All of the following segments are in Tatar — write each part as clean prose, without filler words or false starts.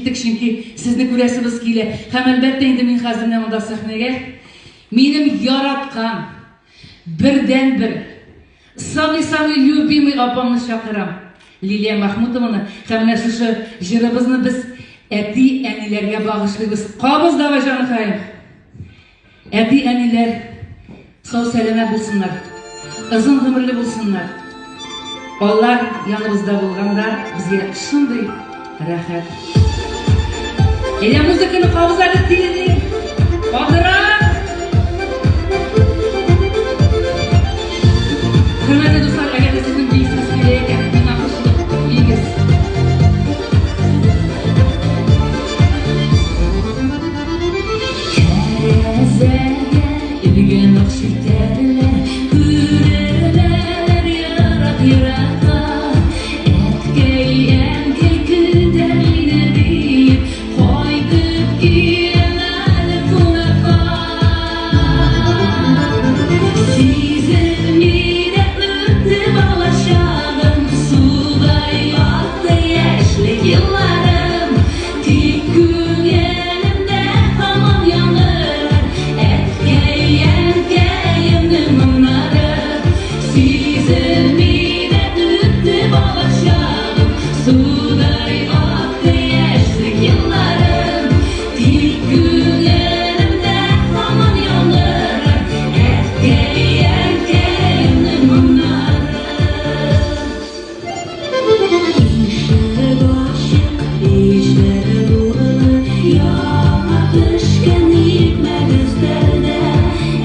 киттек, чөнки сезне күрәсебез килә. Һәм әлбәттә инде мин хәзер менә монда сәхнәгә минем яраткан, бердәнбер, самый-самый любимый апамны чакырам. Лилия Махмутованы һәм менә шушы җырыбызны без әти-әниләргә багышлыйбыз. Кабыз давай, җаныкаем! Әти-әниләр сау-сәламәт булсыннар, озын гомерле булсыннар. Алар яныбызда булганда безгә шундый рәхәт. Әйдә музыканы кабыз әле тиз. Катырак! Хөрмәтле дуслар, әгәр дә сезнең биисегез килә икән, миңа кушылып биегез. Тәрәзәгә элгән ак челтәрләр Күренәләр ерак-еракта. Әткәй, әнкәй көтә мине диеп, Кайтып киләм әле кунакка. Сизелми дә үтте балачагым, Судай акты яшьлек елларым. Тик күңелемдә һаман яңгырар Әткәй-әнкәемнең моңнары. Сизелми дә үтте балачагым, Судай акты яшьлек елларым. Тик күңелемдә һаман яңгырар Әткәй-әнкәемнең моңнары. Ишек ачык, мичләр нурлы, Яңа пешкән икмәк өстәлдә.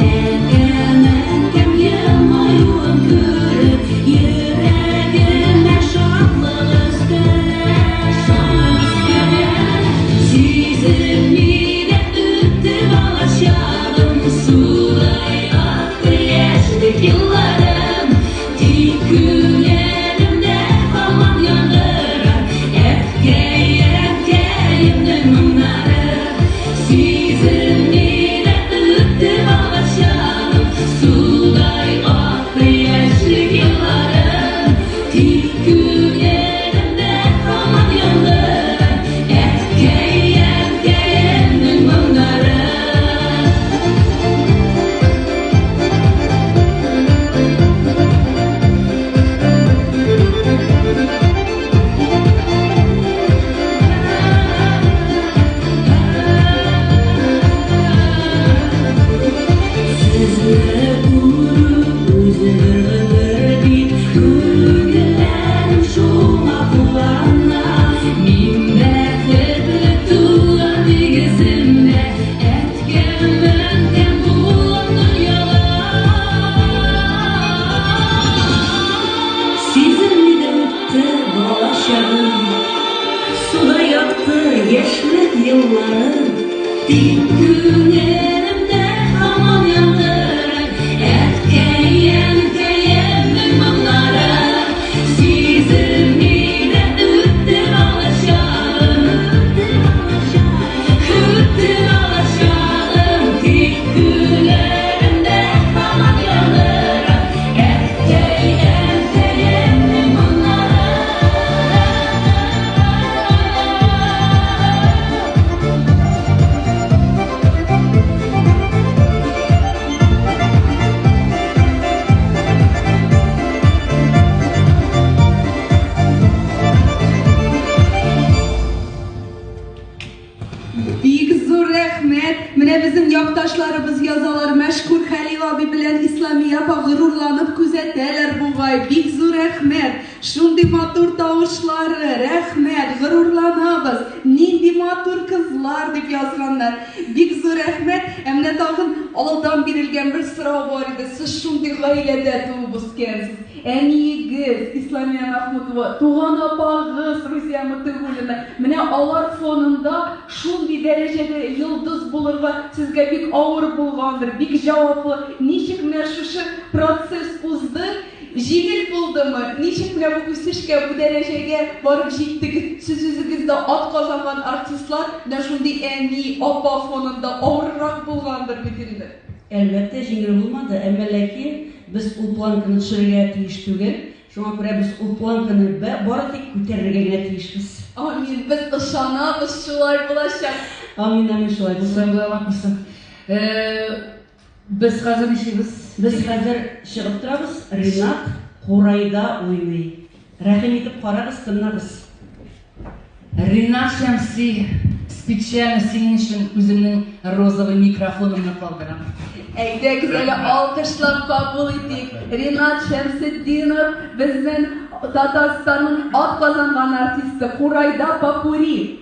Әткәм, әнкәм елмаюын күреп, Йөрәгемә шатлык өстәлә. Сизелми дә үтте балачагым, Судай акты яшьлек елларым. Тик күңелемдә һаман яңгырар Әткәй, әнкәемнең моңнары. Сизелми дә үтте балачагым, Судай акты яшьлек елларым. Тик күңелемдә һаман яңгырар Әткәй, әнкәемнең моңнары. Сезне күрү үзе бер гомер бит, Күңелләрем шуңа куана. Мин бәхетле туган нигеземдә, Әткәм-әнкәм булган дөньяда. Сизелми дә үтте бала чагым, Суда ятты яшьлек елларым. Тик күңелемдә һаман яңгырар Әткәй-әнкәемнең моңнары. Сизелми дә үтте бала чагым, Үтте бала чагым, тик күңелемдә һаман яңгырар Әткәй-әнкәемнең моңнары. Бик зур рәхмәт! Менә безнең якташларыбыз язалар, Мәшһүр Хәлил абый белән Исламия апа горурланып күзәтәләр бугай. Бик зур рәхмәт! Шундый матур тавышлары, рәхмәт, горурланабыз! Нинди матур кызлар, дип язганнар. Бик зур рәхмәт! Ә менә тагын алдан бирелгән бер сорау бар иде. Сез шундый гаиләдә туып үскәнсез. Әниегез, Исламия Мәхмүтова, туган апагыз, Рузия Мотыйгуллина, менә алар фонында шундый дәрәҗәдә йолдыз булырга сезгә бик авыр булгандыр, бик җаваплы. Ничек менә шушы процесс узды? Җиңел булдымы? Ничек менә бу үсешкә, бу дәрәҗәгә барып җиттегез? Сез үзегез дә атказанган артистлар, менә шундый әни, апа фонында авыррак булгандыр бит инде. Әлбәттә, җиңел булмады, әмма ләкин без ул планканы төшерергә тиеш түгел. Шуңа күрә без ул планканы бары тик күтәрергә генә тиешбез. Амин. Без ышанабыз, шулай булачак. Амин, амин, шулай булсын. Шулай була булсын. Без хәзер нишлибез? Без хәзер чыгып торабыз. Ринат курайда уйный. Рәхим итеп карагыз, тыңлагыз. Ринат Шәмси, специально синең өчен үземнең розовый микрофонымны калдырам. Әйдәгез әле алкышлап кабул итик. Ринат Шәмсетдинов безнең Татарстанның атказанган артисты, Курайда попури.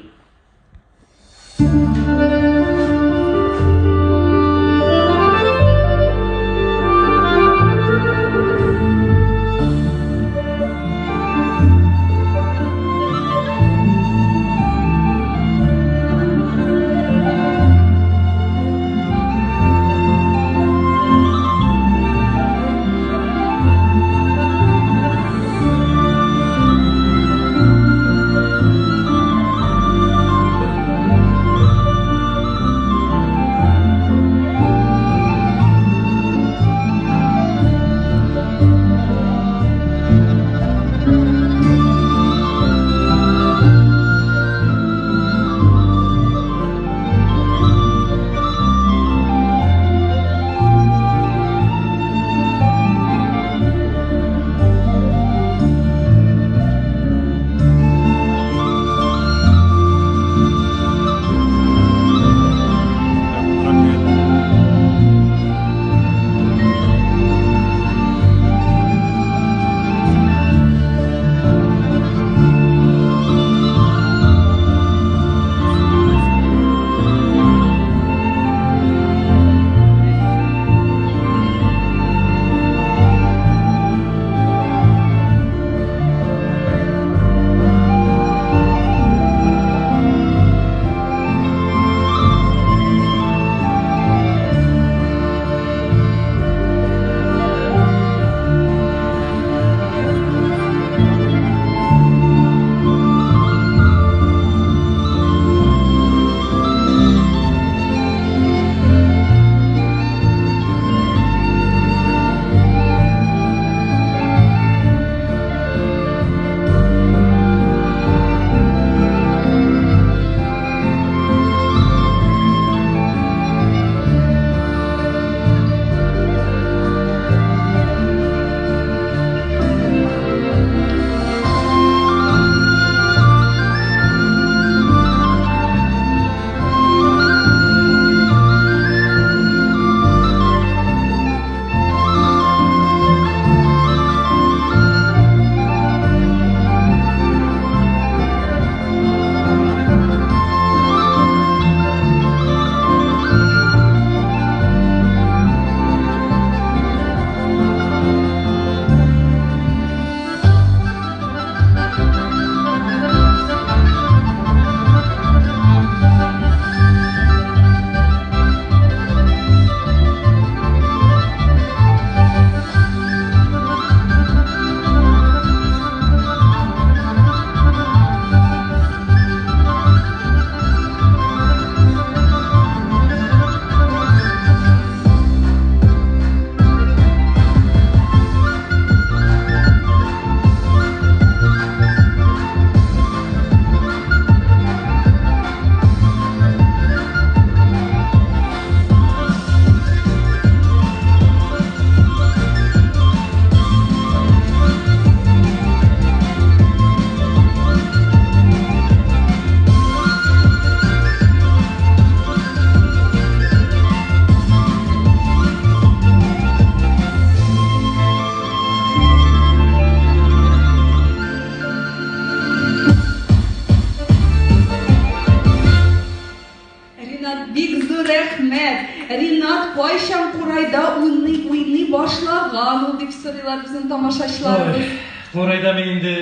Ринат, бик зур рәхмәт. Ринат кайчан курайда уйный, уйный башлаган ул дип сорыйлар безнең тамашачыларыбыз. Курайда мин инде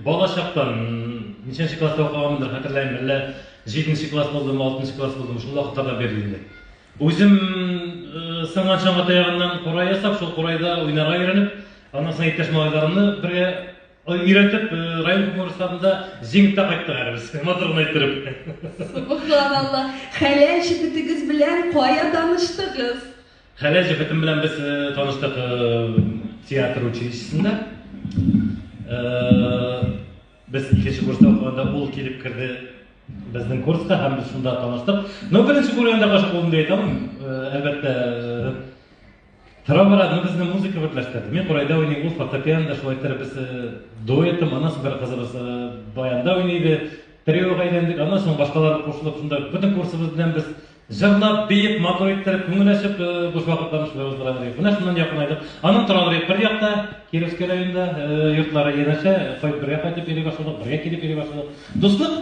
бала чактан, ничәнче класста укыганмындыр, хәтерләмим, әллә җиденче класс булдымы, алтынчы класс булдымы, шул вакытларда бирле инде. Үзем сынган чаңгы таягыннан курай ясап, шул курайда уйнарга өйрәнеп, аннан соң иптәш малайларымны бергә Өйрәтеп, район конкурсларында җиңеп тә кайттык әле без, матур гына иттереп. Сөбханалла! Хәләл җефетегез белән кая таныштыгыз? Хәләл җефетем белән без таныштык театр училищесында. Без икенче курста укыганда ул килеп керде безнең курска һәм без шунда таныштык. Но беренче күргәндә гашык булдым дип әйтә алмыйм. Әлбәттә, тора-бара ну, безне музыка берләштерде. Мин курайда уйныйм, ул фортепианода, шулай иттереп без дуэтом, аннан соң бер кызыбыз баянда уйный иде. Триога әйләндек, аннан соң башкалар кушылып, шунда бөтен курсыбыз белән без җырлап, биеп, матур иттереп, күңел ачып, буш вакытларны шулай уздыра идек. Менә шуннан якынайдык. Аның торалар иде бер якта, Кировский районында, йортлары янәшә, бергә кайтып йөри башладык, бергә килеп йөри башладык. Дуслык,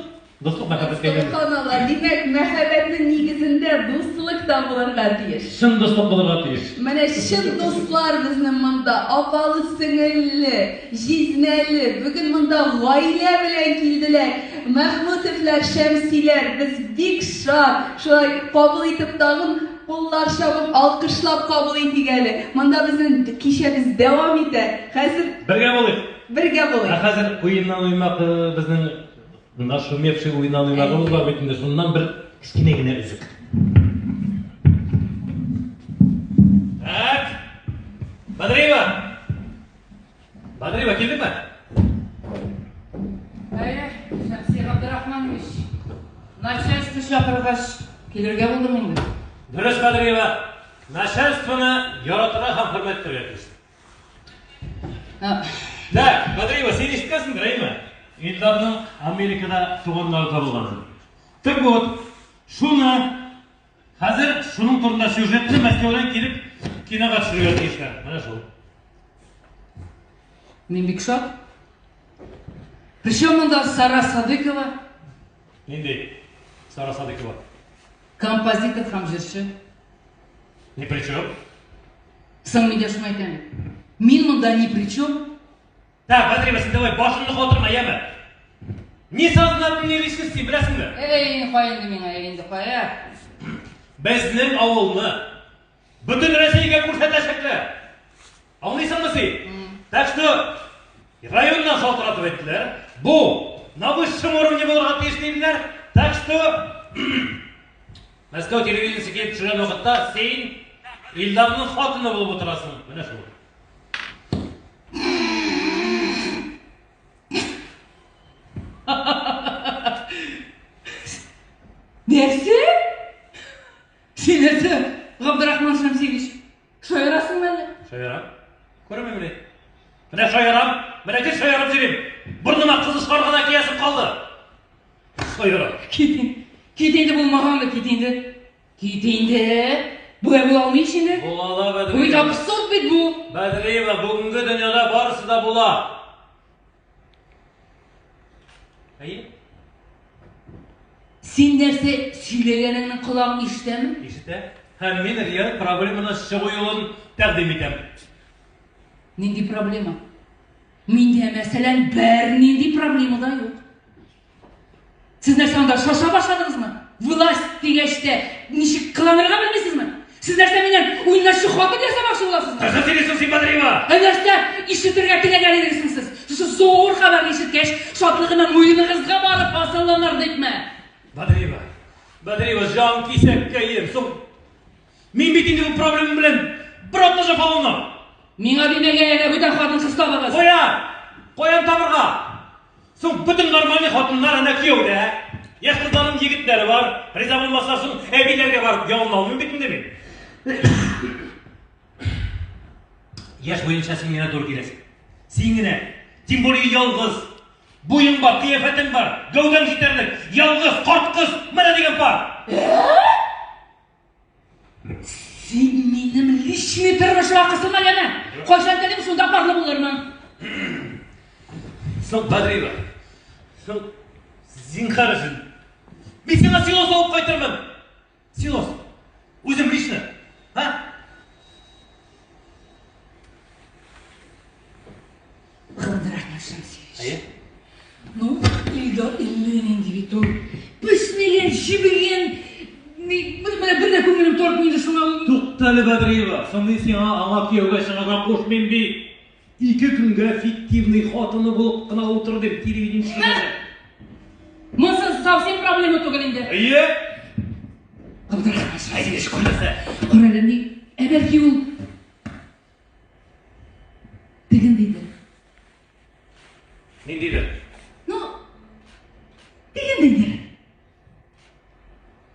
дуслык мәхәббәткә әйләнде. Солтаналар, димәк, мәхәббәтнең нигезендә дуслык та булырга тиеш. Чын дуслык булырга тиеш. Менә чын дуслар безнең монда, апалы-сеңелле, җизнәле, бүген монда гаилә белән килделәр. Мәхмүтовлар, Шәмсиләр, без бик шат, шулай кабул итеп тагын куллар чабып, алкышлап кабул итик әле. Монда безнең кичәбез дәвам итә. Хәзер Бергә булыйк. Бергә булыйк. Ә хәзер уеннан уймак безнең нашумевший уеннан уймагыбыз бар бит инде, шуннан бер кечкенә генә өзек. Так. Бадриева! Бадриева, килдеңме? Әйе, Шәмси Габдрахманович. Начальство чакыргач, килергә булдым инде. Дөрес, Бадриева. Начальствоны яратырга һәм хөрмәт итәргә тиеш. Так, Бадриева, син ишеткәнсеңдер, әйеме? Илдарның Америкада туганнары табылганын. Так вот, шуны хәзер шуның турында сюжетны Мәскәүдән килеп кинога төшерергә тиешләр. Менә шул. Мин бик шат. Причем монда Сара Садыкова? Нинди Сара Садыкова? Композитор һәм җырчы. Ни при чем? Соң мин дә шуны әйтәм бит. Мин монда ни при чем? Так, Бәдриева, син давай башыңны катырма, яме. Не сознательный личность син, беләсеңме? Эй, кая инде миңа, инде кая? Безнең авылны бөтен Россиягә күрсәтәчәкләр. Аңлыйсыңмы син? Так что районнан шалтыратып әйттеләр. Бу на высшем уровне булырга тиеш диделәр. Так что Мәскәү телевидениесе килеп төшергән вакытта син Илдарның хатыны булып утырасың. Менә шул. Нәрсә? Син нәрсә, Габдрахман Шәмсиевич, шаярасыңмы әллә? Шаярам. Күрәме Менә шаярам. Менә гел шаярып йөрим. Борыныма кызыл шар гына киясем калды. Шаярам. Кит инде. Кит инде булмаган да кит инде. Кит инде. Болай була алмый ич инде. Була ала, Бәдриева. Бу бит абсурд бит бу. Бәдриева, бүгенге дөньяда барысы да була. Әйе. Син нәрсә сөйләгәнеңне колагың ишетәме? Ишетә. Һәм мин реаль проблемадан чыгу юлын тәкъдим итәм. Нинди проблема? Миндә, мәсәлән, бернинди проблема да юк. Сез нәрсә анда шаша башладыгызмы? Власть дигәч тә ничек кыланырга белмисезме? Сез нәрсә миннән уйнашчы хатын ясамакчы буласызмы? Нәрсә сөйлисең син, Бәдриева? Ә нәрсә ишетергә теләгән идегез сез? Шушы зур хәбәрне ишеткәч, шатлыгыннан муеныгызга барып асылыныр дипме? Бәдриева, Бәдриева, җан кисәккәем, соң Мин бит инде бу проблема белән бер атна җәфаланам. Миңа димәгә әнә бүтән хатын-кыз табыгыз. Каян? Каян табырга? Соң бөтен нормальный хатыннар әнә кияүдә. Яшь кызларның егетләре бар. Риза булмаса соң әбиләргә барып ялына алмыйм бит инде мин. Яшь буенча син генә туры киләсең. Син генә. Тем более ялгыз. Буең бар, кыяфәтең бар, гәүдәң җитәрлек. Ялгыз, карт кыз, менә дигән пар. Син минем личный тормышыма кысылма, яме. Кайчан телим, шунда парлы булырмын. Соң, Бәдриева, соң, зинһар өчен. Мин сиңа силос алып кайтырмын. Силос. Үзем лично. Ха? Габдрахман Шәмсиевич. Әйе. Ну, Илдар әллә нинди бит ул. Пешмәгән, чебегән. Менә бер дә күңелем тартмый инде шуңа. Туктале, Бәдриева, соң мин сиңа аңа кияүгә чыгарга кушмыйм бит. Ике көнгә фиктивный хатыны булып кына утыр дип телевидение төшерәләр. Монысы совсем проблема түгел инде. Әйе. Габдрахман Шәмсиевич, Нәрсә? кара әле, ни, ә бәлки ул тегендидер. Ниндидер? Ну,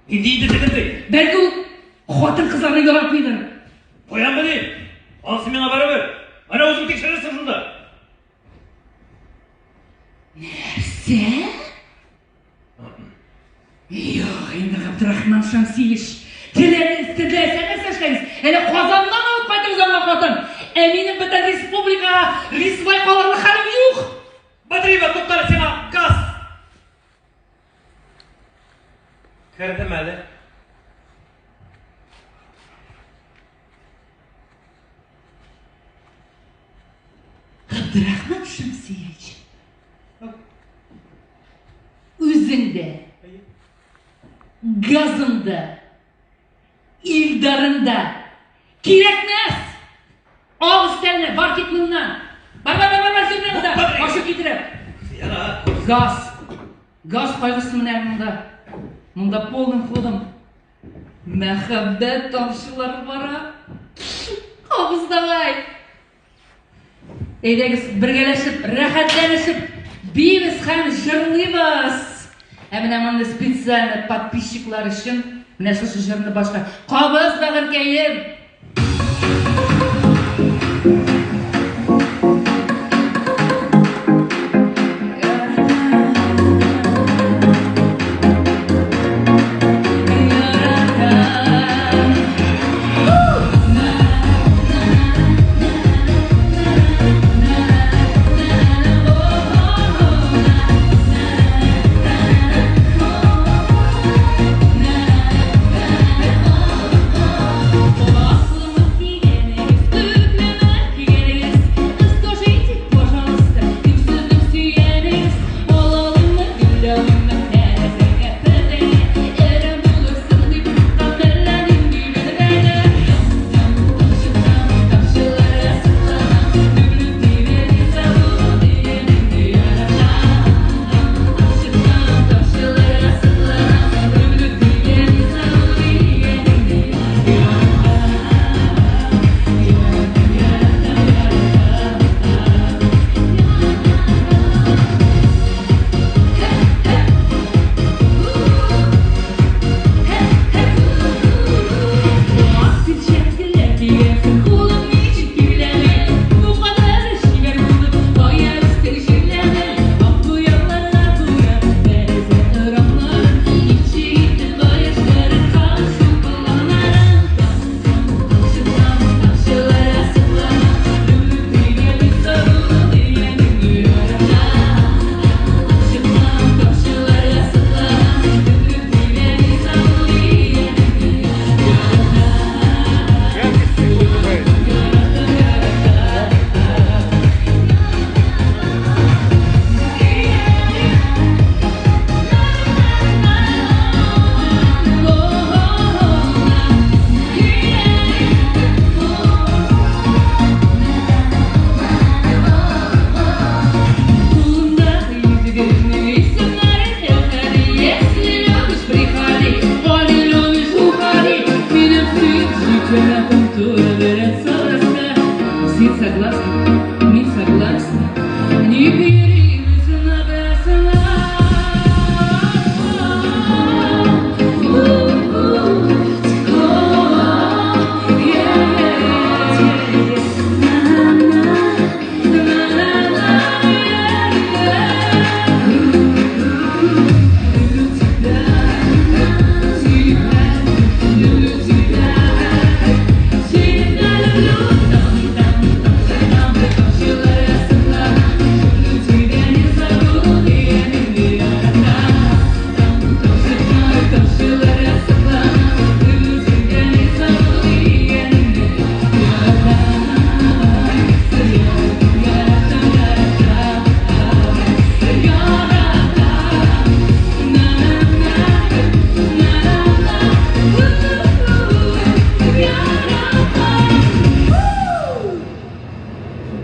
Нинди инде тегенди? Бәлки ул хатын-кызларны яратмыйдыр. Каян белим? Анысы миңа барыбер. Әнә үзең тикшерерсең шунда. Нәрсә? Юк, инде Габдрахман Шәмсиевич, теләгез, теләсә нәрсә эшләгез. Әле Казаннан алып кайтыгыз аңа хатын. Ә минем бөтен республикага рисвай калырлык хәлем юк. Бадриева, туктале, сиңа газ! Кердем әле. Габдрахман Шәмсиевич, үзең дә, газың да, Илдарың да кирәкмәс! Ал өстәлне, бар кит моннан! Бар, бар, бар, бар, бар, син монда! Ачу китереп! Газ! Газ кайгысы менә монда. Монда полным ходом. Мәхәббәт тамчылары бара. Кабыз давай! Әйдәгез, бергәләшеп, рәхәтләнешеп биибез һәм җырлыйбыз. Ә менә мондый специально подписчиклар өчен менә шушы җырны башка. Кабыз, бәгырькәем!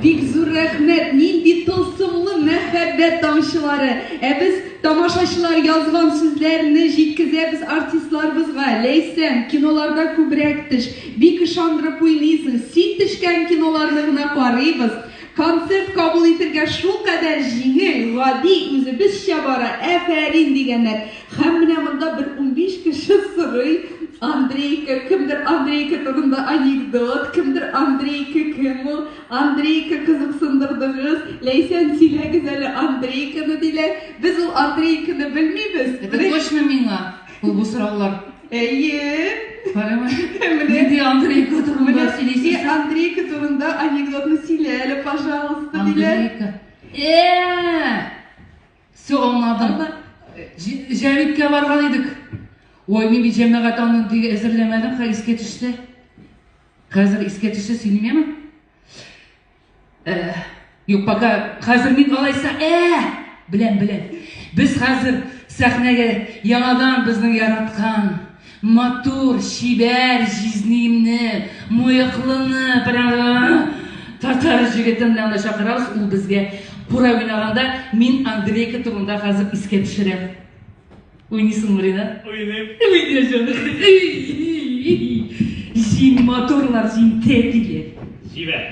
Бик зур рәхмәт, нинди тылсымлы мәхәббәт тамчылары. Ә без тамашачылар язган сүзләрне җиткезәбез артистларыбызга. Ләйсән, киноларда күбрәк төш. Бик ышандырып уйныйсың. Син төшкән киноларны гына карыйбыз. Концерт кабул итергә шулкадәр җиңел, гади, үзебезчә бара. Әфәрин, дигәннәр. Һәм менә монда бер 15 кеше. Андрейка турында анекдот. Кемдер Андрейка кем ул? Андрейка кызыксындырдыгыз. Ләйсән, сөйләгез әле Андрейканы, диләр. Без ул Андрейканы белмибез. Это точно миңа ул бу сораулар. Әйе. Менә нинди Андрейка турында сөйлисез? Андрейка турында анекдотны сөйлә әле, пожалуйста, диләр. Андрейка. Э! Все аңладым. Җәвиткә барган идек. Ой, мин бит җәмәгать аны диге әзерләмәдем, хәзер искә төште. Хәзер искә төште, сөйлиме? Э, юк, пока хәзер мин алайса, беләм, беләм. Без хәзер сәхнәгә яңадан безнең яраткан матур, чибәр җизниемне, мыеклыны, прям татар җегетен белән дә чакырабыз. Ул безгә курай уйнаганда мин Андрейка турында хәзер искә төшерәм. Уйныйсыңмы, Ринат? Уйныйм. Уйныйсың. Син матурлар, син тәтиле. Җибәр.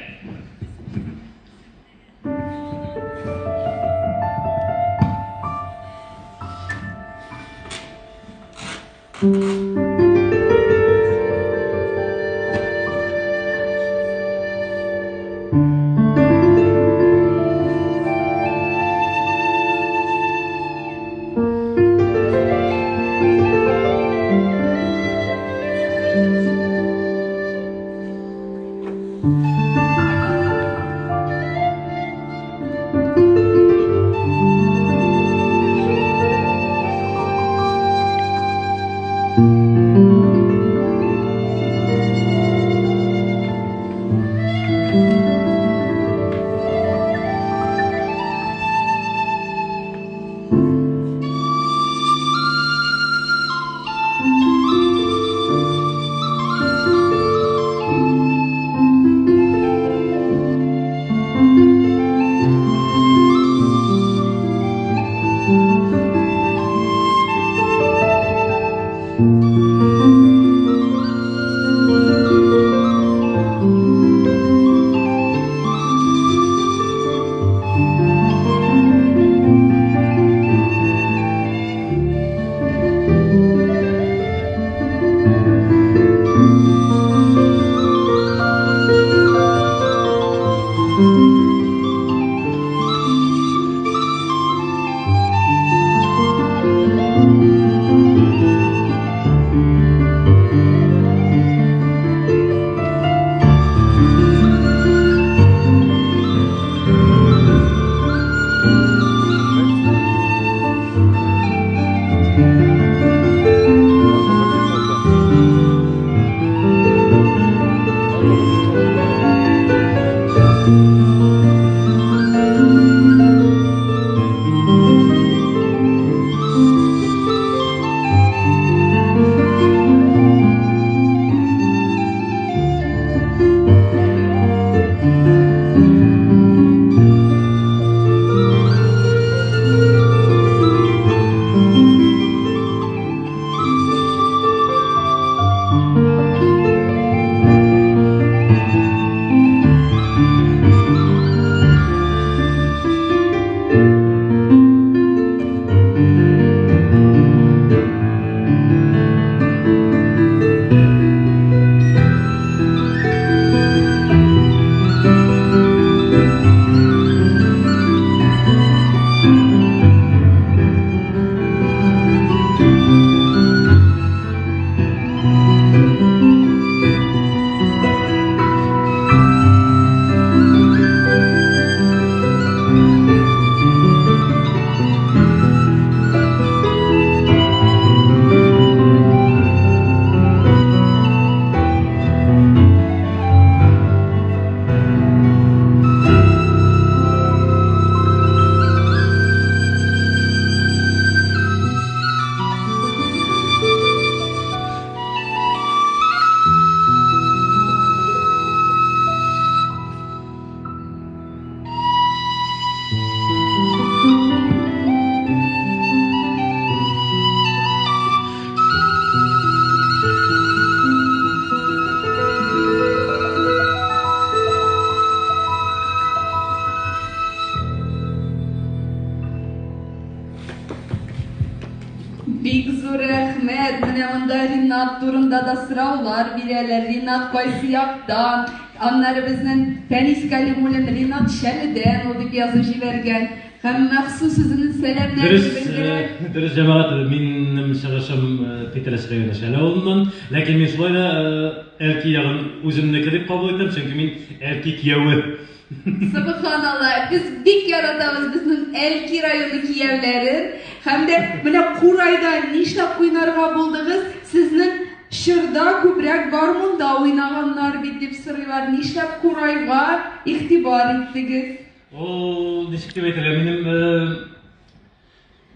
рәхмәт. Менә монда Ринат турында да сораулар бирәләр. Ринат кайсы яктан? Аннары безнең Фәнис Кәлимуллин Ринат Шәледән ул дип язып җибәргән. Һәм махсус үзенең сәламнәрен Дөрес, белдерә. дөрес җәмәгать, минем чыгышым Питрәч районы Шәле авылыннан. Ләкин мин шулай да Әлки ягын үземнеке дип кабул итәм, чөнки мин Әлки кияве. Сөбханалла, без бик яратабыз безнең Әлки районы кияүләрен. Һәм дә менә курайда нишләп уйнарга булдыгыз? Сезнең чорда күбрәк гармунда уйнаганнар бит дип сорыйлар. Нишләп курайга игътибар иттегез? Ул ничек дип әйтергә, минем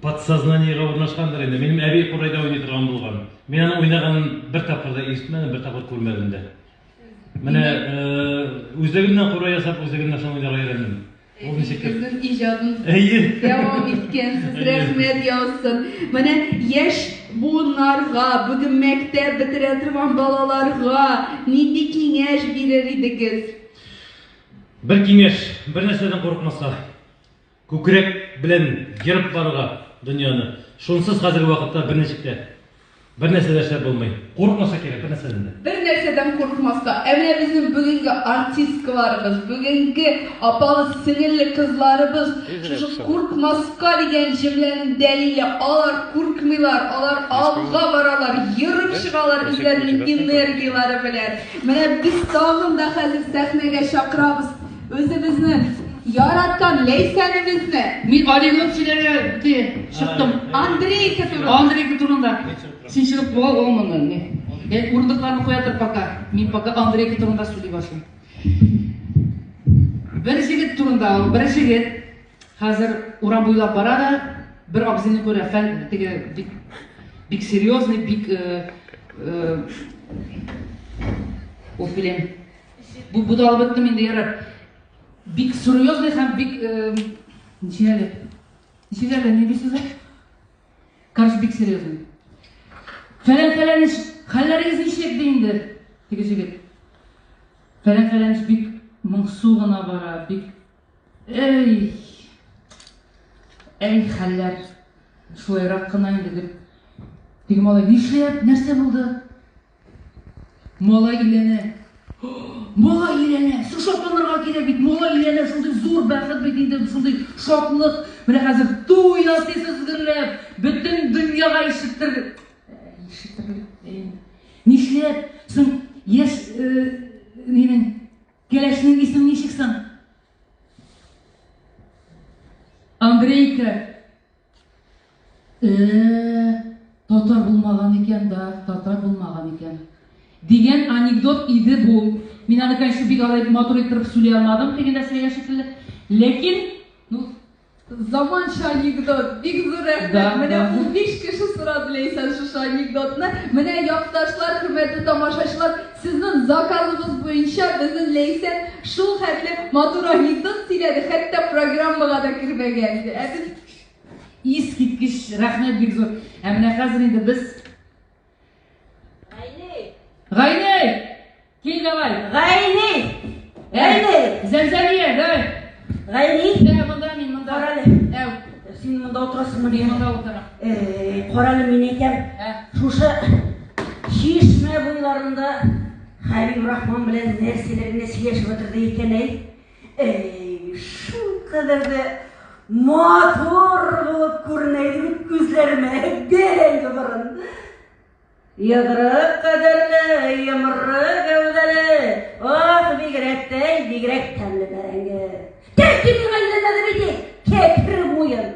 подсознаниегә урнашкандыр инде. Минем әби курайда уйный торган булган. Мин аның уйнаганын бер тапкыр да ишетмәдем, бер тапкыр күрмәдем дә. Менә үзлегемнән курай ясап, үзлегемнән шуны уйнарга өйрәндем. Ул ничектер. Безнең иҗатын Әйе. дәвам иткәнсез, Әйе. рәхмәт яусын. Менә яшь буыннарга, бүген мәктәп бетерә торган балаларга нинди киңәш бирер идегез? Бер киңәш, бер нәрсәдән курыкмаска. Күкрәк белән ерып барырга дөньяны. Шунсыз хәзерге вакытта берничек тә, бер нәрсә дә эшләп булмый. Курыкмаска кирәк бер нәрсәдән дә. Бер нәрсәдән курыкмаска. Ә менә безнең бүгенге артисткаларыбыз, бүгенге апалы-сеңелле кызларыбыз шушы куркмаска дигән җөмләнең дәлиле. Алар куркмыйлар, алар алга баралар, ерып чыгалар үзләренең энергияләре белән. Менә без тагын да хәзер сәхнәгә чакырабыз үзебезнең яраткан Ләйсәнебезне. Мин анекдот сөйләргә ди чыктым. Андрейка турында. Андрейка турында. Син чыгып була ул монда. Не. Э, урындыкларны куя тор пока. Мин пока Андрейка турында сөйли башлыйм. Бер җегет турында ул, бер җегет хәзер урам буйлап бара да, бер абзыйны күрә, фән теге бик бик серьезный, бик э, э, ул белән бу бу да алып беттем инде ярар. Бик серьезный һәм бик э, ничек әле? Ничек әле, нинди сүз әле? Короче, бик серьезный. Фәлән фәләнич, хәлләрегез ничек ди инде? Теге җегет. Фәлән фәләнич бик моңсу гына бара, бик Эй! Әй, хәлләр шулайрак кына инде дип. Теге малай нишләп, нәрсә булды? Малай өйләнә. Малай өйләнә. Су шатланырга кирәк бит. Малай өйләнә, шундый зур бәхет бит инде, шундый шатлык. Менә хәзер туй ясыйсыз гөрләп, бөтен дөньяга ишеттер. Ишеттерерлек. Нишләп? Соң яшь нинең кәләшнең исеме ничек соң? Андрейка. Э, татар булмаган икән да, татар булмаган икән. Дигән анекдот иде бу. Мин аны, конечно, бик алай матур иттереп сөйли алмадым, тегендә сөйләгән шикелле. Ләкин, ну, Заманча анекдот. Бик зур рәхмәт. Да, Менә да. 15 кеше сорады Ләйсән шушы анекдотны. Менә якташлар, хөрмәтле тамашачылар, сезнең заказыгыз буенча безнең Ләйсән шул хәтле матур анекдот сөйләде, хәтта программага да кермәгән иде. Ә без Искиткеч рәхмәт бик зур. Ә менә хәзер инде без Гайни! Гайни! Кил давай. Гайни! Гайни! Зәмзәмия, давай. Гайни! Ә, монда мин, монда. Карале. Әү. Син монда утырасыңмы? Мин монда утырам. Эй, карале, мин әйтәм. Ә. Шушы чишмә буйларында Хәбиб Рахман белән нәрсәләр генә сөйләшеп утырды икән, әй. Эй, шул кадәр дә матур булып күренә иде бит күзләремә, бәрәңге борын. Йодрык кадәрле, йомры гәүдәле, ах, бигрәк тә, бигрәк тәмле бәрәңге. Тәки миңа өйләнмәде бит, эй, кәкре муен.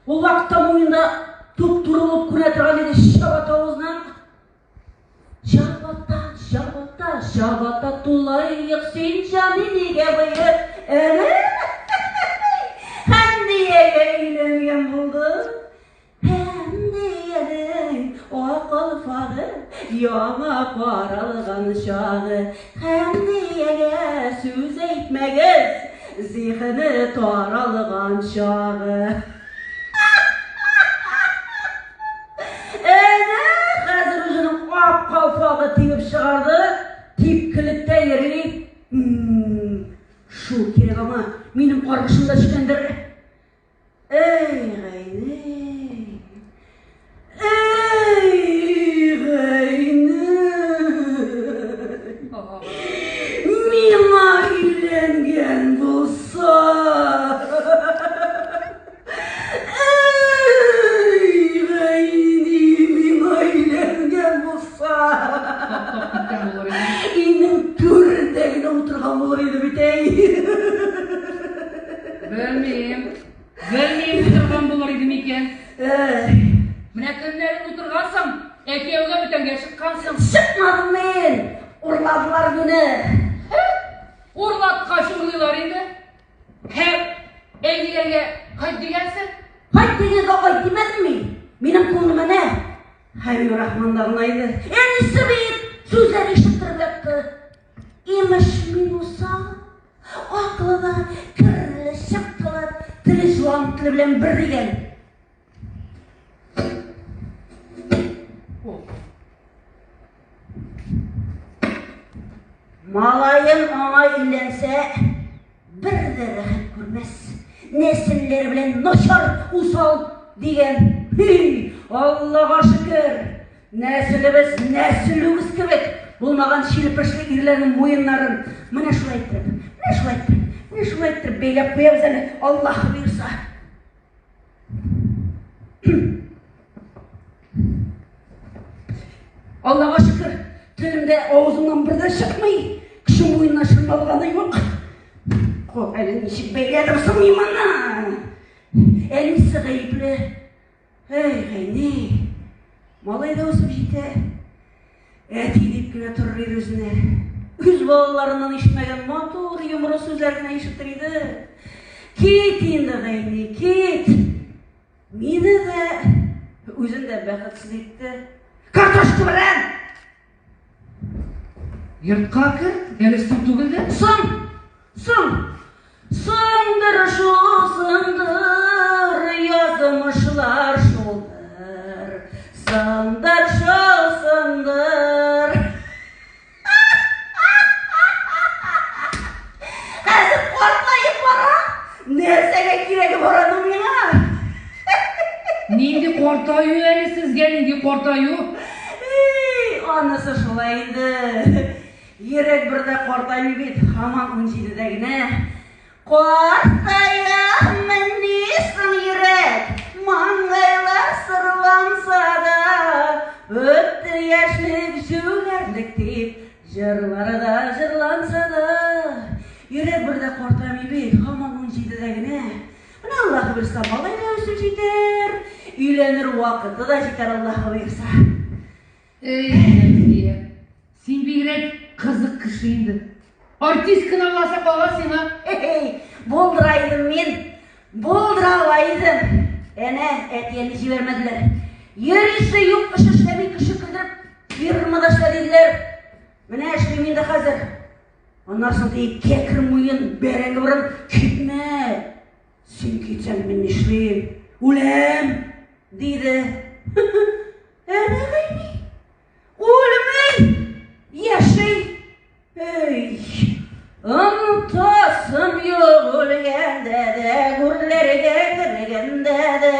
Ул вакытта муенда туп-туры булып күренә торган иде чабата авызыннан. Чабата, чабата, чабата тулаек, син җани нигә быек? Әнә! Хәмдиягә өйләнгән булды. Хәмдиянең ак калфагы яңа каралган чагы. Хәмдиягә сүз әйтмәгез, зиһене таралган чагы. Әнә хәзер үзенең ак калфагы тибеп чыгарды, типкелектә йөри. Шул кирәк аңа, минем каргышым да төшкәндер. Эй, Гайни! Эй, Утырган булыр иде бит, әй. Белмим. Белмим, утырган булыр иде микән. Эй. Менә көннәрен утыргансың, ә кияүгә бүтәнгә чыккансың. Чыкмадым мин! Урладылар мине. Урлаткач урлыйлар инде. Һәм әниләргә кайт дигәнсең. Кайт дигәнгә кайт димәдем мин. Минем күңелем әнә Хәбибрахманда гына иде. Әнисе бит сүзләр ишеттереп ятты. Имеш, мин усал, акылы да, керле, чыктылы, теле җуан теле белән бер дигән. Малаем аңа өйләнсә, бер дә рәхәт күрмәс. Нәселләре белән начар, усал дигән. Һи, Аллага шөкер, нәселебез нәсел үгез кебек булмаган чилепешле ирләрнең муеннарын менә шулай иттереп, менә шулай иттереп, менә шулай иттереп бәйләп куябыз әле, Аллаһ боерса. Аллага шөкер, телемдә авызымнан бер дә чыкмый. Кеше муенына чорналганы юк. Кол әле ничек бәйләдем соң мин моны? Әнисе гаепле. Эй, Гайни, малай да үсеп җитә. Әти дип кенә торыр иде үзенә. Үз балаларыннан ишетмәгән матур йомры сүзләр генә ишетер иде. Кит инде, Гайни, кит. Мине дә, үзен дә бәхетсез итте. Картошка белән! Йортка кер, әле соң түгел дә. Соң! Соң! Соңдыр шул, соңдыр, язмышлар шулдыр. Соңдыр шул, соңдыр. Хәзер картаеп бара. Нәрсәгә кирәге бар аның миңа? Нинди картаю әле сезгә, нинди картаю? Эй, анысы шулай инде. Йөрәк бер дә картаймый бит, һаман унҗидедә генә. Картаямыни соң йөрәк, маңгайлар сырланса да, Үтте яшьлек, җүләрлек дип, җырлары да җырланса да. Йөрәк бер дә картаймый бит, һаман унҗидедә генә. Менә Аллаһы боерса, малай да үсеп җитәр, өйләнер вакыты да җитәр, Аллаһы боерса. Эй, Әлфия, син бигрәк кызык кеше инде. Артист кына буласы кала сиңа. Эй, булдыра идем мин, булдыра ала идем. Әнә, әти-әни җибәрмәделәр. Йөрисе юк, эш эшләми, кеше көлдереп, фирмада эшлә диделәр. Менә эшлим инде хәзер. Аннан соң теге кәкре муен, бәрәңге борын, китмә. Син китсәң, мин нишлим? Үләм, диде. Әнә Гайни. Үлми, яши. Эй, онытасым юк үлгәндә дә, гүрләргә кергәндә дә.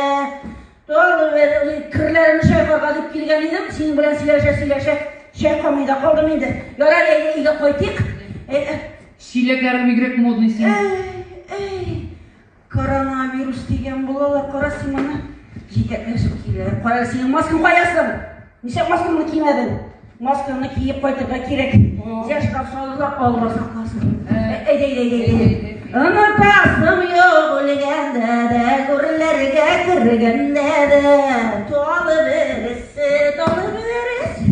Тагы бер керләремне чайкарга дип килгән идем, синең белән сөйләшә-сөйләшә чайкамый да калдым инде. Ярар, әйдә өйгә кайтыйк. Чиләкләрең бигрәк модный синең. Эй, эй, Коронавирус дигән булалар, кара син моны. Җитәкләшеп киләләр. Кара синең маскаң кая соң? Нишләп маскаңны кимәдең? Маскаңны киеп кайтырга кирәк. Җә штраф салырлар, Алла сакласын. Әйдә, әйдә, әйдә, әйдә. Онытасым юк үлгәндә дә, гүрләргә кергәндә дә, талы бересе, талы бересе.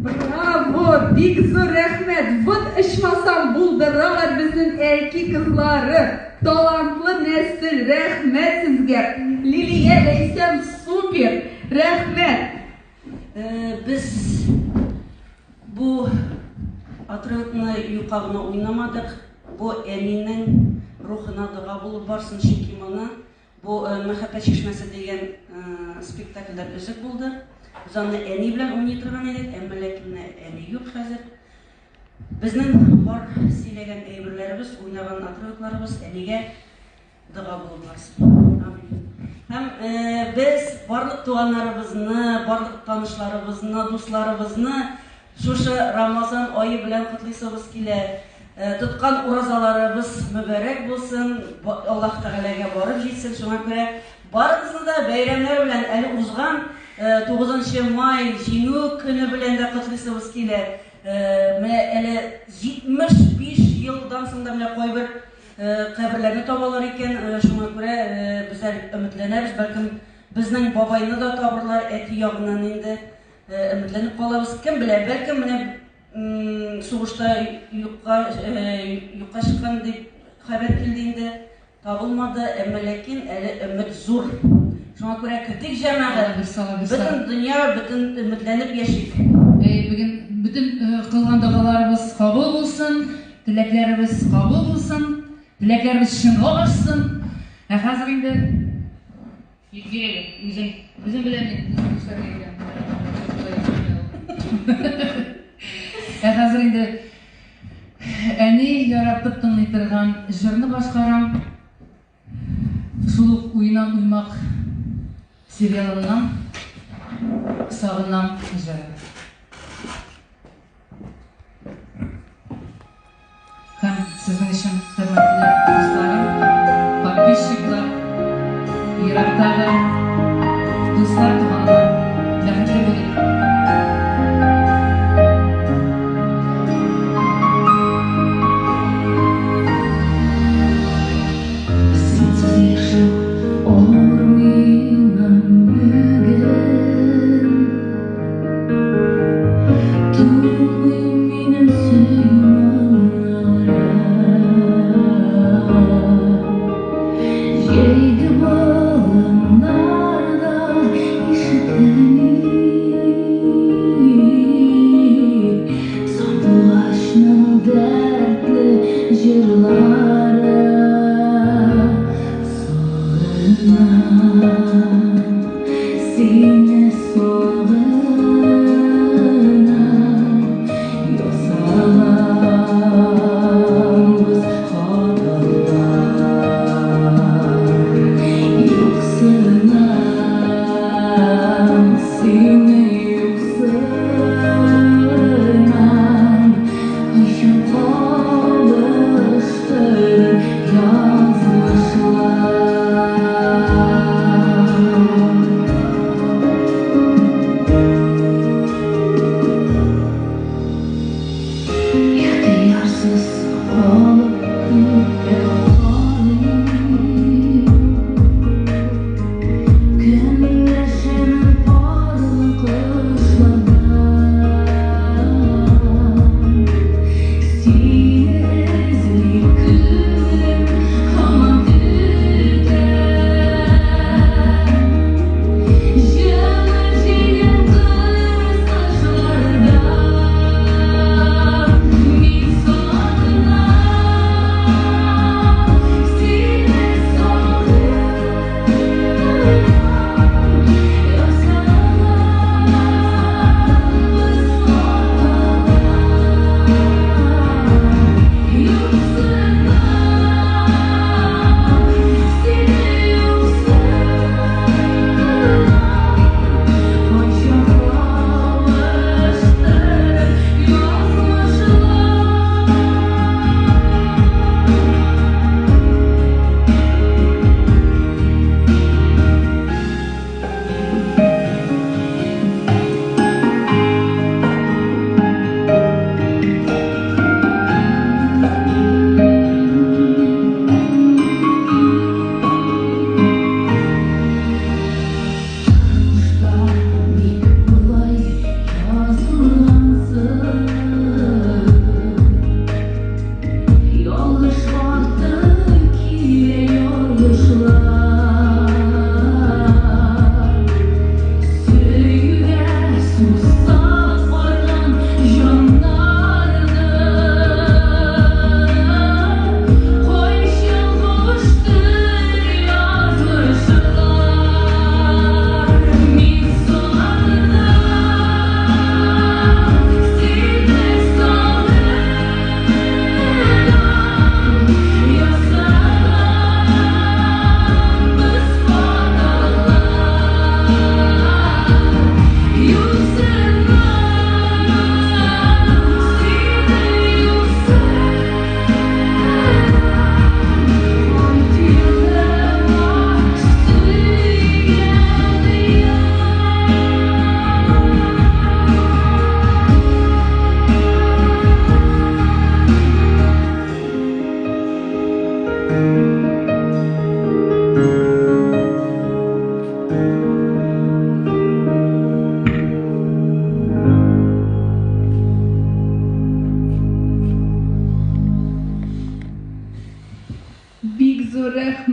Браво! Бик зур рәхмәт! Вот ичмасам булдыралар безнең Әлки кызлары! Талантлы нәсел! Рәхмәт сезгә! Лилия, Ләйсән, супер! Рәхмәт! Без бу отрывокны юка гына уйнамадык. Бу әнинең рухына дога булып барсын, чөнки моны Бу Мәхәббәт чишмәсе дигән спектакльдән өзек булды. Без аны әни белән уйный торган идек, әмма ләкин менә әни юк хәзер. Безнең бар сөйләгән әйберләребез, уйнаган отрывокларыбыз әнигә дога булып барсын. Амин. Һәм без барлык туганнарыбызны, барлык танышларыбызны, дусларыбызны Шушы Рамазан ае белән котлыйсыбыз килә. Тоткан уразаларыбыз мөбарәк булсын, Аллаһ Тәгаләгә барып җитсен. Шуңа күрә барыгызны да бәйрәмнәр белән әле узган. 9 май Җиңү көне белән дә котлыйсыбыз килә. Менә әле 75 елдан соң да менә кайбер каберләрне табалар икән. Шуңа күрә без әле өметләнәбез, бәлкем безнең бабайны да табырлар, әти ягыннан инде өметләнеп калабыз. Кем белә, бәлкем менә сугышта юкка юкка чыккан дип хәбәр килде инде. Табылмады, әмма ләкин әле өмет зур. Шуңа күрә көтик, җәмәгать. Бөтен дөнья, бөтен өметләнеп яшик. Әй, бүген бөтен кылган догаларыбыз кабул булсын, теләкләребез кабул булсын, теләкләребез чынга ашсын. Ә хәзер инде бир әле, үзем, үзем беләм мин, үзем нишләргә икән. Ә хәзер инде Әни яратып тыңлый торган җырны башкарам. Шул ук Уйнам уймак сериалыннан Сагынам җыры. Һәм сезнең өчен, хөрмәтле дусларым, подписчиклар, ерактагы дуслар, туганнар, бәхетле булыйк. Синсез яшәү авыр миңа бүген. Тулмый минем сөю моңнары. Җәйге болыннарда ишетелми Сандугачның дәртле җырлары. Сагынам, сине сагынам.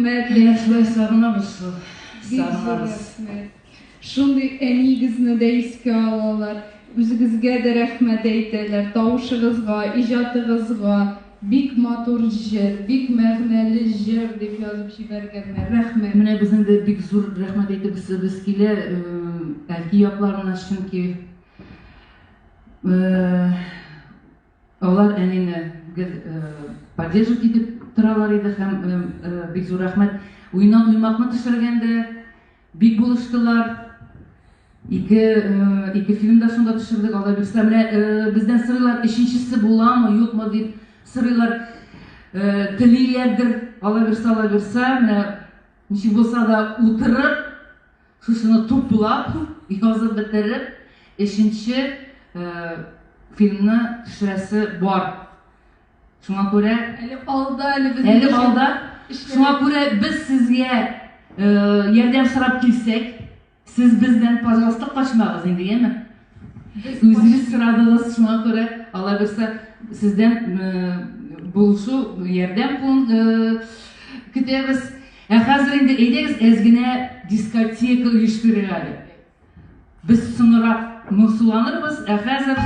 рәхмәт, Менә шулай сагынабыз шул. Бик зур Сагынабыз. рәхмәт. Шундый әниегезне дә искә алалар, үзегезгә дә рәхмәт әйтәләр, тавышыгызга, иҗатыгызга. Бик матур җыр, бик мәгънәле җыр дип язып җибәргәннәр. Рәхмәт. Менә безнең дә бик зур рәхмәт әйтәбез килә Әлки якларына, чөнки алар әнине гел поддерживать итеп торалар иде һәм бик зур рәхмәт. Уйнан уймакны төшергәндә бик булыштылар. Ике фильм да шунда төшердек, Алла бирсә. Менә бездән сорыйлар, өченчесе буламы, юкмы дип сорыйлар. Телиләрдер, Алла бирсә, Алла бирсә. Менә ничек булса да утырып, шушыны туплап, язып бетереп, өченче фильмны төшерәсе бар. Шуңа күрә әле алда, әле безнең әле алда. Шуңа күрә без сезгә ярдәм сорап килсәк, сез бездән, пожалуйста, качмагыз инде, яме? Үзегез сорадыгыз, шуңа күрә Алла бирсә, сездән булышу, ярдәм кулын көтәбез. Ә хәзер инде әйдәгез әз генә дискотека оештырыйк әле. Без соңрак моңсуланырбыз, ә хәзер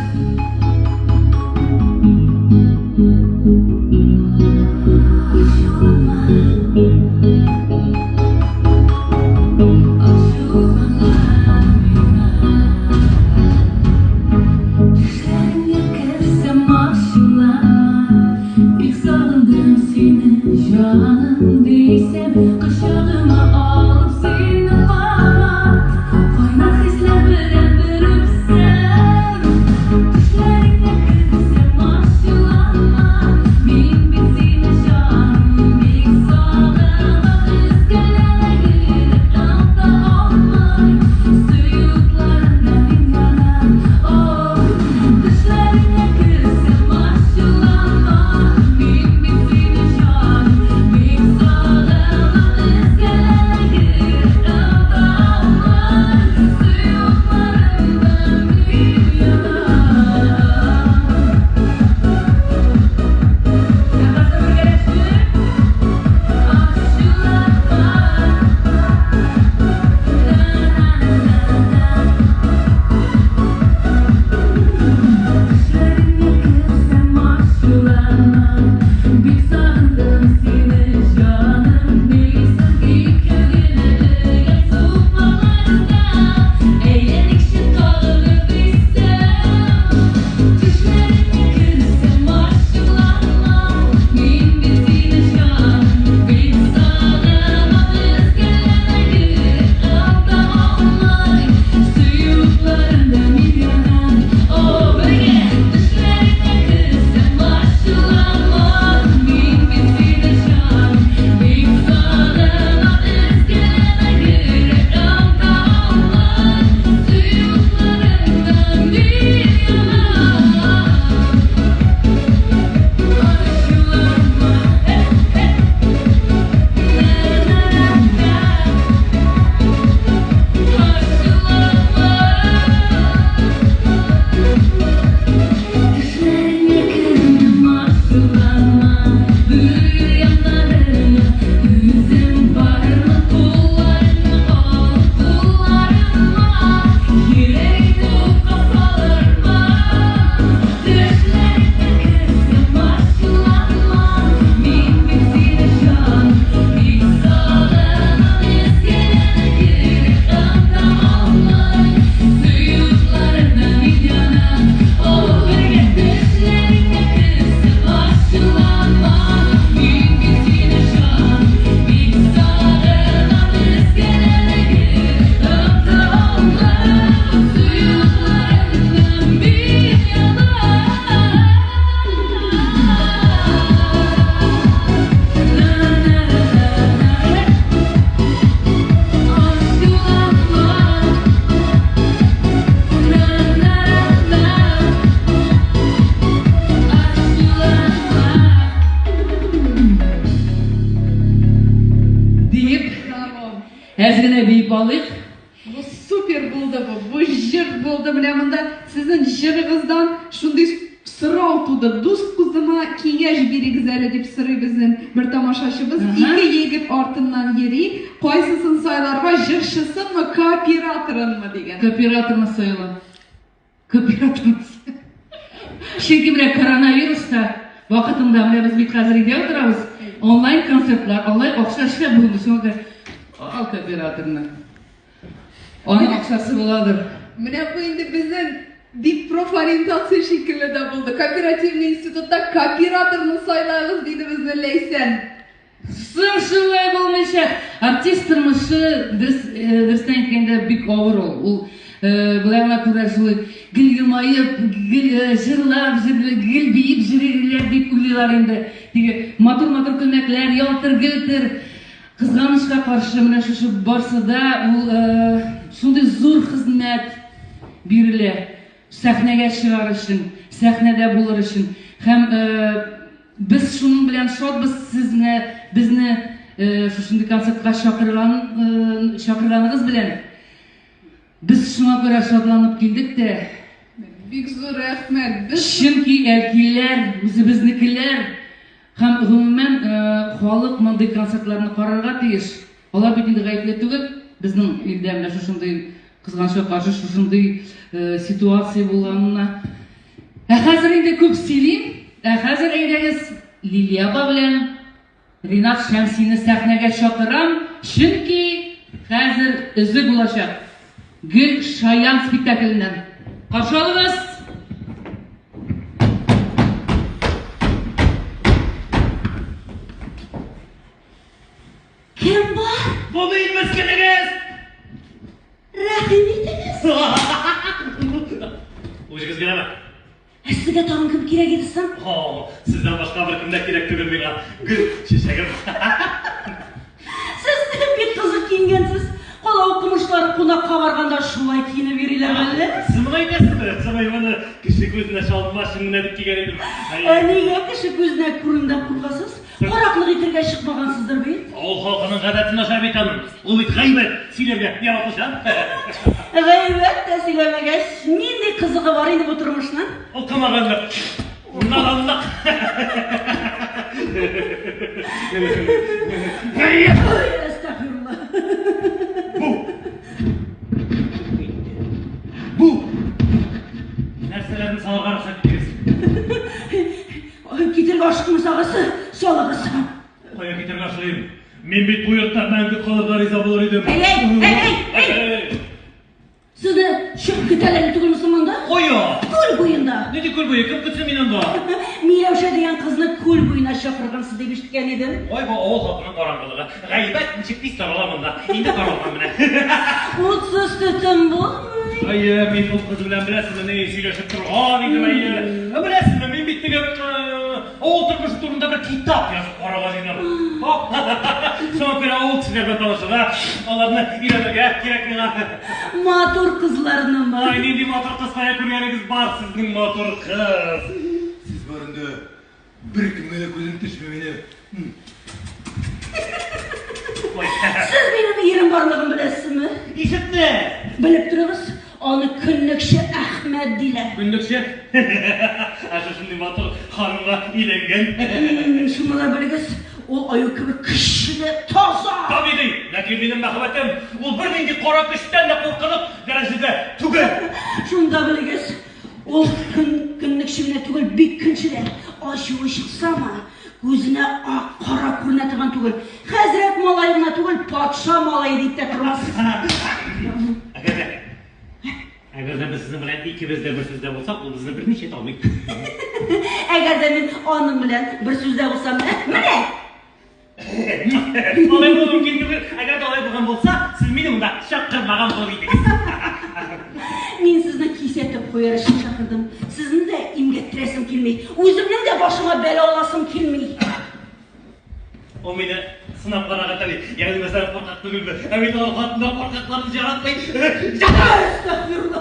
Әз генә биеп алыйк. Бу супер булды бу. Бу җыр булды. Менә монда сезнең җырыгыздан шундый Сорау туды, дус кызыма киңәш бирегез әле, дип сорый безнең бер тамашачыбыз. Ике егет артыннан йөри, кайсысын сайларга, җырчысынмы, кооператорынмы дигән. Кооператорны сайла. Кооператорны. Чөнки менә коронавирус та вакытында менә без бит хәзер өйдә утырабыз, онлайн концертлар, онлайн акча эшләп булмый, шуңа күрә ал кооператорны. Аның акчасы буладыр. Менә бу инде безнең бик профориентация шикелле дә булды. Кооперативный институтта кооператорны сайлагыз, диде безне Ләйсән. Соң шулай булмыйча, артист тормышы, дөрес, дөрестән әйткәндә, бик авыр ул. Ул болай гына күрә шулай гел елмаеп, гел җырлап, гел биеп йөриләр дип уйлыйлар инде. Теге матур-матур күлмәкләр, ялтыр-гөлтер. Кызганычка каршы, менә шушы барсы да ул шундый зур хезмәт бирелә сәхнәгә чыгар өчен, сәхнәдә булыр өчен. Һәм без шуның белән шатбыз, сез менә безне шушындый концертка чакырган чакырганыгыз белән. Без шуңа күрә шатланып килдек тә. Бик зур рәхмәт. Без Чөнки әлкиләр, үзебезнекеләр һәм гомумән халык мондый концертларны карарга тиеш. Алар бит инде гаепле түгел. Безнең илдә менә шушындый, кызганычка каршы, шушындый ситуация булганына. Ә хәзер инде күп сөйлим. Ә хәзер әйдәгез Лилия апа белән Ринат Шәмсине сәхнәгә чакырам, чөнки хәзер өзек булачак. Гөл Шаян спектакленнән. Каршы алыгыз! Кем бар? Бу мин, мескенегез! Рәхим итегез. Үзегез генәме? Ә сезгә тагын кем кирәк иде соң? О, сездән башка беркем дә кирәк түгел миңа. Гөл чәчәгем. Сез бик кызык киенгәнсез. Кала укымышлары кунакка барганда шулай киенеп йөриләр әллә? Сез моны әйтәсезме? Соң мин моны кеше күзенә чалынмас өчен генә дип кигән идем. Ә нигә кеше күзенә күренүдән куркасыз? Караклык итергә чыкмагансыздыр бит? Авыл халкының гадәте начар бит аның. Ул бит гайбәт сөйләргә яратучан. Гайбәт тә сөйләмәгәч, нинди кызыгы бар инде бу тормышның? Укымаганлык, наданлык. Ой, әстәгъфирулла. Бу. Бу. Нәрсәләрне салырга рөхсәт итегез. Ой, китергә ашыкмасагыз, салыгыз. Кая китергә ашыгыйм? Мин бит бу йортта мәңге калырга риза булыр идем. Әй, әй, әй, әй, әй! Сезне чүп көтәләр түгелме соң монда? Кая? Күл буенда. Нинди күл буе? Кем көтсен мине анда? Миләүшә дигән кызны күл буена чакыргансыз дип ишеткән идем. Ой, бу авыл халкының караңгылыгы. Гайбәт ничек тиз тарала монда. Инде таралган менә. Утсыз төтен булмый. Әйе, мин ул кыз белән беләсезме, ни сөйләшеп торган идем, әйе. Ә беләсезме, мин бит теге авыл тормышы турында бер китап язып карарга җыенам. Шуңа күрә авыл кешеләре белән танышырга, аларны өйрәнергә кирәк миңа. Матур кызларнымы? Ай, нинди матур кыз, кая күргәнегез бар сезнең матур кыз? Сез бар инде Беркемгә дә күзем төшми минем. Сез минем ирем барлыгын беләсезме? Ишетме? Белеп торыгыз, аны көнлекче Әхмәт диләр. Көнлекче? Ә шушындый матур ханымга өйләнгән. Шуны да белегез, ул аю кебек көчле, таза. Табигый, ләкин минем мәхәббәтем ул бернинди кара көчтән дә куркынык дәрәҗәдә түгел. Шуны да белегез, Ул көн көнлекче генә түгел, бик көнче дә. Ачуы чыксамы, күзенә ак кара күренә торган түгел. Хәзрәт малае гына түгел, патша малае дип тә тормас. Әгәр дә Әгәр дә без сезнең белән икебез дә бер сүздә булсак, ул безне берничә әйтә алмый. Әгәр дә мин аның белән бер сүздә булсам, менә! Алай булу мөмкин түгел. Әгәр дә алай булган булса, сез мине монда чакырмаган булыр идегез. Мин сезне кисәтеп куяр өчен чакырдым. Сезне дә имгәттерәсем килми. Үземнең дә башыма бәла аласым килми. Ул мине сынап карарга тели. Ягъни мәсәлән, куркак түгелме? Ә бит алар хатыннар куркакларны яратмый. Әстәгъфирулла.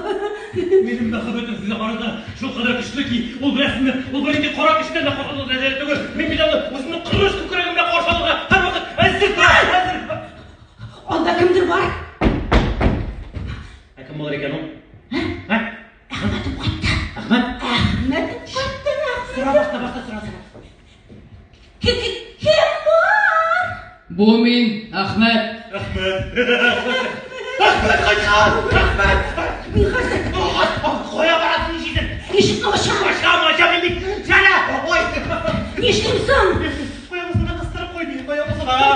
Минем мәхәббәтем сезгә карата шулкадәр көчле ки, ул беләсезме, ул бернинди кара көчтән дә куркыныч дәрәҗәдә түгел. Мин бит аны үземнең корыч күкрәгем белән каршы алырга һәрвакыт әзер торам, әзер. Анда кемдер бар. Ә кем булыр икән ул? Ә? Әхмәтем кайтты. Әхмәт? Әхмәтем кайтты. Бу мин, Әхмәт. Әхмәт. Әхмәт кайткан! Әхмәт! Мин хәзер Кая барасың нишлисең? ишекне ачам. Ачам, ачам инде. Җәлә! Ой! Нишлим соң? Кая булса да кыстырып куй, кая булса да.